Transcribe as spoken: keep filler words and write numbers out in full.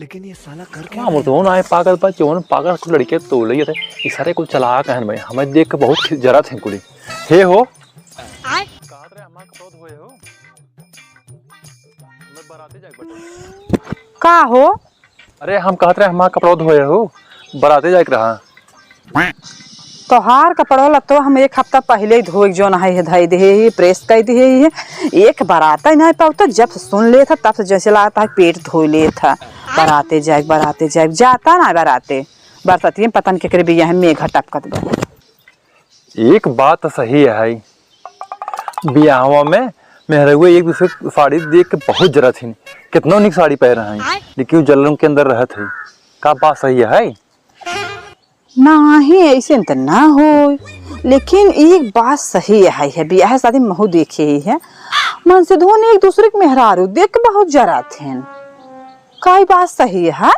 लेकिन ये साला कर क्या हाँ, रहा है? मुर्दोन आए पागल बा, जौन पागल कुल लड़के तो ले थे। ई सारे कुल चलाक हैं भाई, हमें देख के बहुत खि-, जरत हैं कुली। हे हो। आय? कहत रहे हमार कपड़ा धोए हो? हमें बराते जाए के बाटे। का हो? अरे हम कहत रहे हमार कपड़ा धोए हो, बराते जाए के रहा। तोहार कपड़वा लत्तो हम एक हफ्ता पहिले ही धोए के जौन है, धई दिहे ही, प्रेस कर दिहे ही। एक बराते नहीं पावत, जब से सुन लेत ह, तब से जैसे लागत है पेट धोए लेत ह। बराते जाए, बराते जाए, जाता ना बराते। बरसतिये में पता न केकरे बियाह में मेघा टपकत बा। एक बात तो सही है, बियाहवा में मेहररुआ एक दूसरे के साड़ी देख के बहुत जरत हिन। कितनो निक साड़ी पहन रहा है, लेकिन वो जलन के अंदर रहत है। का बात सही है? नाही, ऐसे त ना होय, लेकिन एक बात सही है, है बियाह शादी में महू देखे ही है, मन से धोन एक दूसरे के मेहरारू देख के बहुत जरात हैं। का ई बात सही है?